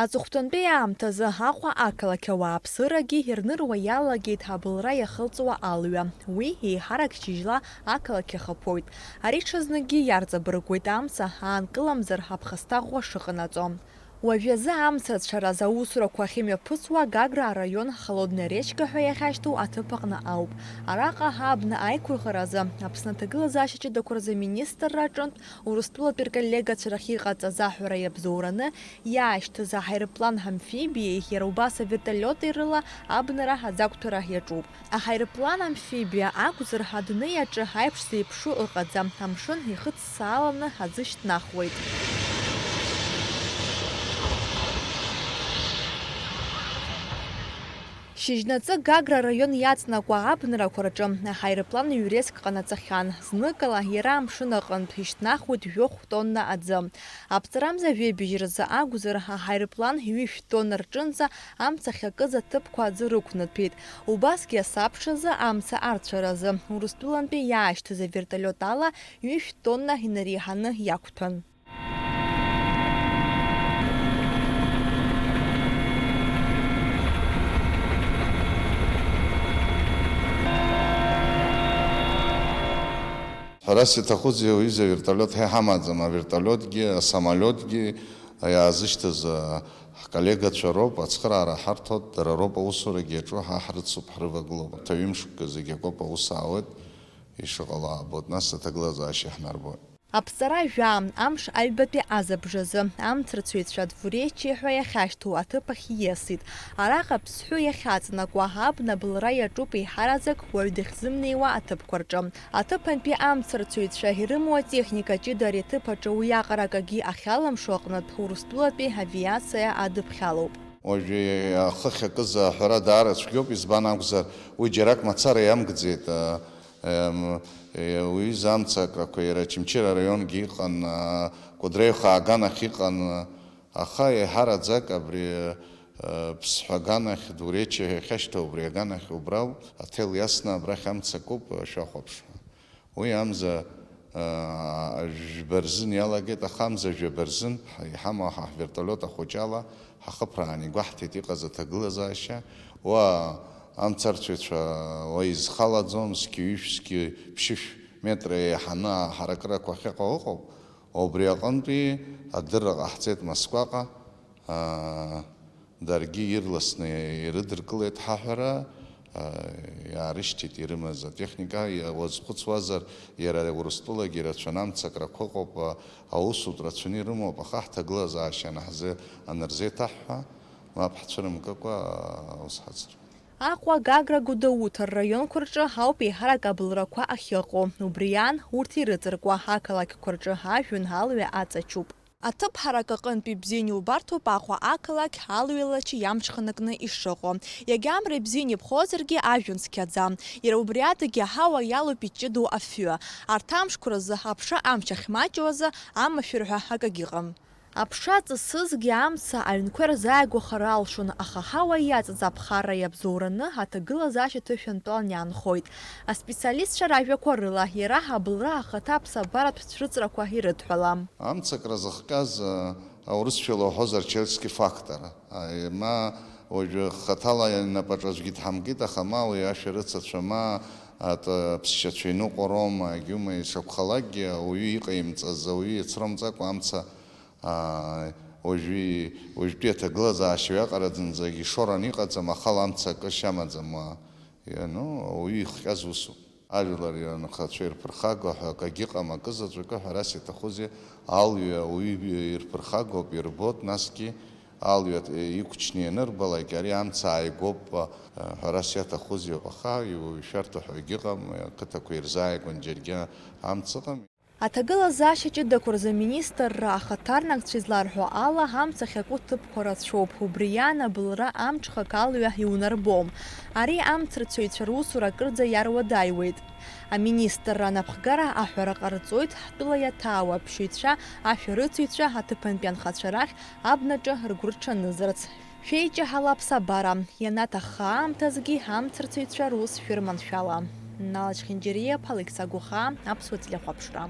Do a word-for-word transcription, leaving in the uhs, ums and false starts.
Аҵыхәтәантәи аамҭазы Аҟәа ақалақь ауааԥсырагьы ирныруа иалагеит абылра иахылҵуа алҩа. Уи еиҳарак шьыжьла ақалақь ахаԥоит. Ари ҽазныкгьы иарҵабыргуеит амца аанкыламзар аԥхасҭа ӷәӷәа шыҟанаҵо. Уажәазы амцарцәараз аусурақәа ахьымҩаԥысуа Гагра араион Холодная речка ҳәа иахьашьҭоу аҭыԥ аҟны ауп. Араҟа абна аиқәырхаразы Аԥсны аҭагылазаашьа ҷыдақәа рзы аминистрра аҿынтә Урыстәылатәи рколлегацәа рахь иҟаҵаз аҳәара иабзоураны иаашьҭыз аҳаирплан амфибиеи иара убас аверталиоти рыла абнара аӡагәҭара иаҿуп. Аҳаирплан амфибиа акәзар, адунеи аҿы аиԥш зеиԥшу ыҟаӡам, амшын ихыҵсааланы аӡы шьҭнахуеит. Шьыжьнаҵы Гагра араион иаҵнакуа абнарақәа рҿы аҳаирплан ҩ-реск ҟанаҵахьан. Зныкала иара амшын аҟынтә ишьҭнахуеит жәохә тонна аӡы. Аԥҵарамза жәибжь рзы акәзар, аҳаирплан ҩышә тонна рҿынӡа амца ахьакыз аҭыԥқәа аӡы рықәнаҭәеит. Убасгьы асабшазы, амца арцәаразы, Урыстәылантәи иаашьҭыз аверталиот ала ҩышә тонна инареиҳаны иақәҭәан. Ҳәарас иаҭахузеи, уҩыза, аверталиот ҳа иҳамаӡам, аверталиотгьы, асамолиотгьы иаазышьҭыз, а, ҳколлегацәа роуп, ацхыраара ҳарҭоит, дара роуп аусурагьы иаҿу, ҳа ҳрыцуп, ҳрывагылоуп. Арҭ аҩымшкгьы зегь акоуп аус аауеит, ишыҟало аабоит, нас аҭагылазаашьа ҳнарбоит. Аԥҵара жәаа, амш аҩбатәи азабжазы, амцрацәаҩцәа Двуречие ҳәа иахьашьҭоу аҭыԥ ахь ииасит. Араҟа аԥсҳәы иахьаҵанакуа абна абылра иаҿуп еиҳараӡак уаҩ дахьзымнеиуа аҭыԥқәа рҿы. Аҭыԥантәи амцрацәаҩцәа ирымоу атехника ҷыда ари аҭыԥ аҿы уиаҟара акагьы ахьалымшо аҟнытә, Урыстәылатәи авиациа адыԥхьалоуп. Уажәы ахы ахьакыз аҳәара даара цәгьоуп, избан акәзар, уи џьарак мацара иамгӡеит. Ем, е, уҩыза амца акрақәа иара Очамчыра араионгьы иҟан, а, Кәыдреиха аганахь иҟан, аха еиҳараӡак абри, а, Ԥсҳәа аганахь, Двуречие ҳәа иахьашьҭоу убри аганахь убра ауп, аҭел иасны абрахь амца акуп, шәахәаԥш ҳәа. Уи амза, а, жәба рзын иалагеит, аха амза жәаба рзын ҳа-, иҳамоу ҳа ҳвертолиот ахәыҷала ҳахыԥраан игәаҳҭеит иҟаз аҭагылазаашьа. Уа амцарцәаҩцәа уа изхалаӡом, зқьи ҩышә, зқьи ԥшьышә метра еиҳаны аҳаракырақәа ахьыҟоу ыҟоуп. Убри аҟынтәи адырра ҟаҳҵеит Москваҟа. Аа, даргьы ирласны ирыдыркылеит ҳаҳәара, аа, иаарышьҭит ирымаз атехника. Иа-, уазхәыцуазар, иара Урыстәылагьы ирацәаны амцакрақәа ыҟоуп, а, аусутә рацәаны ирымоуп, аха ҳҭагылазаашьа анаҳзы-, анырзеиҭаҳҳәа, мап ҳцәырымкыкәа, а, аус ҳацыр. Аҟәа, Гагра, Гәдоуҭа рраионқәа рҿы ауп еиҳарак абылрақәа ахьыҟоу. Убри аан, урҭ ирыҵаркуа ақалақьқәа рҿы ажәҩан алҩа аҵачуп. Аҭыԥ ҳарак аҟынтәи бзианы иубарҭоуп Аҟәа ақалақь алҩа лачы иамҽханакны ишыҟоу. Иагьа амра ибзианы иԥхозаргьы, ажәҩан цқьаӡам. Иара убри адагьы аҳауа иалоуп иҷыдоу афҩы. Арҭ амшқәа рзы аԥша амч ахьмаҷу азы амашәыр ҳәа акагьы ыҟам. Аԥша ҵысызгьы амца аҩнқәа ирзааигәахар алшон, аха аҳауа иаҵаз аԥхарра иабзоураны аҭагылазаашьа ҭышәынтәалан иаанхоит. Аспециалистцәа ражәақәа рыла, иара абылра ахаҭа аԥсабаратә цәрыҵрақәа ирыдҳәалам. Амцакра зыхҟьаз, а, аурысшәала уҳәозар, человеческий фактор. А, ма уажәы хаҭала инапаҿ аӡәгьы дҳамкит, аха ма уи ашәарыцацәа, ма атә-, аԥсшьацәа иныҟәароума, егьума, ишакәхалакгьы, ауаҩы иҟаимҵаз, ауаҩы иацрымҵакәа амца Аа, уажәи-, уажәтәи аҭагылазаашьа уиаҟара зынӡагьы ишоран иҟаӡам, ахала амца акы шьамаӡам уа. Иану, ауаҩы ихҟьаз усуп. Ажәлар анхацәа ирԥырхагоу ҳәа акагьы ыҟам, акызаҵәык ҳәарас иаҭахузеи, алҩа ауаҩы ирԥырхагоуп, ирбоит, насгьы алҩа иқәчны ианырбалак, ари амца ааигәоуп ҳәарас иаҭахузеи, аха иушәарҭоу ҳәа егьыҟам, ақыҭақәа ирзааигәан џьаргьы амца ыҟам. Аҭагылазаашьа ҷыдақәа рзы аминистрра ахаҭарнакцәа изларҳәо ала, амца ахьаку ҭыԥқәа рацәоуп, убри иан абылра амҽхак алҩа иунарбом. Ари амцрацәаҩцәа русура акырӡа иаруадаҩуеит. Аминистрра анапхгара аҳәара ҟарҵоит ҳтәыла иаҭаау аԥшьаҩцәа, ашәарыцаҩцәа, аҭыԥантәи анхацәа рахь абнаҿы ргәы рҽанызарц. Шәеиҷаҳала аԥсабара, ианаҭахха аамҭазгьы амцарцәаҩцәа рус шәырманшәала. Нал Чхинџьариа, Алықьса Гәыхаа, Аԥсуа телехәаԥшра.